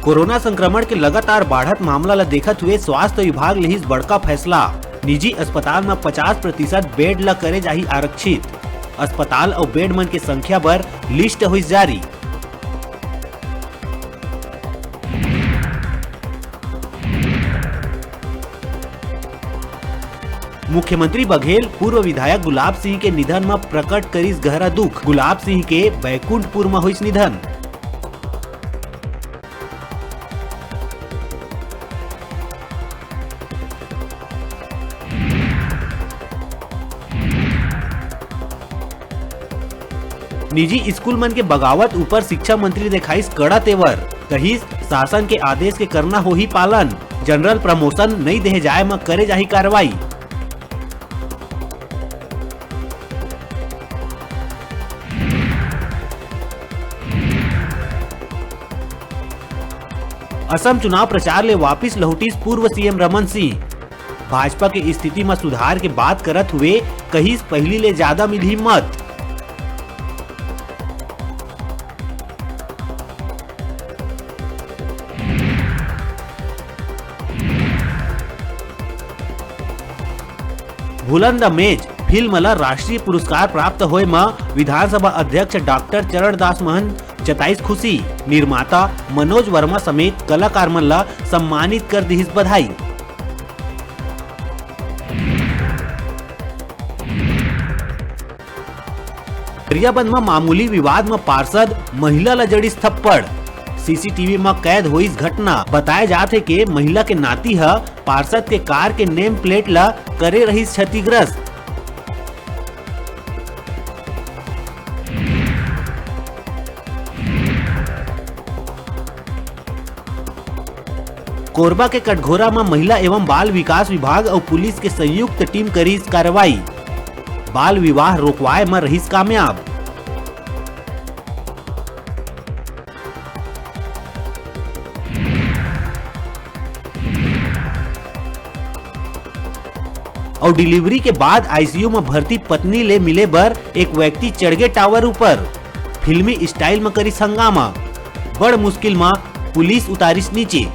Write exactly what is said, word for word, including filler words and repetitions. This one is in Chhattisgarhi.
कोरोना संक्रमण के लगातार बाढ़त मामला ल देखत हुए स्वास्थ्य विभाग लेहिस बड़का फैसला। निजी अस्पताल म पचास प्रतिशत बेड ल करे जाही आरक्षित। अस्पताल अउ बेड मन के संख्या बर लिस्ट होइस जारी। मुख्यमंत्री बघेल पूर्व विधायक गुलाब सिंह के निधन म प्रकट करिस गहरा दुख। गुलाब सिंह के बैकुंठपुर म होइस निधन। निजी स्कूल मन के बगावत ऊपर शिक्षा मंत्री देखाइस कड़ा तेवर, कहिस शासन के आदेश के करना होही पालन, जनरल प्रमोशन नइ देहे जाए म करे जाही कार्रवाई। असम चुनाव प्रचार ले वापिस लहुटिस पूर्व सीएम रमन सिंह। भाजपा के स्थिति म सुधार के बात करत हुए कहिस, पहिली ले ज्यादा मिलही मत। भूलन द मेज फिल्म ल राष्ट्रीय पुरस्कार प्राप्त होए म विधानसभा अध्यक्ष डॉक्टर चरणदास महंत जताइस खुशी। निर्माता मनोज वर्मा समेत कलाकार मन ल सम्मानित कर दिहिस बधाई। गरियाबंद म मामूली विवाद म पार्षद महिला ल जड़िस थप्पड़। सीसीटीवी म कैद होइस घटना। बताए जात हे के महिला के नाती ह पार्षद के कार के नेम प्लेट ल करे रहिस क्षतिग्रस्त। कोरबा के कटघोरा म महिला एवं बाल विकास विभाग अउ पुलिस के संयुक्त टीम करिस कार्रवाई। बाल विवाह रोकवाए म रहिस कामयाब। अउ डिलीवरी के बाद आईसीयू म भर्ती पत्नी ले मिले बर एक व्यक्ति चढ़ गे टावर ऊपर। फिल्मी स्टाइल म करिस हंगामा। बड़ मुश्किल म पुलिस उतारिस नीचे।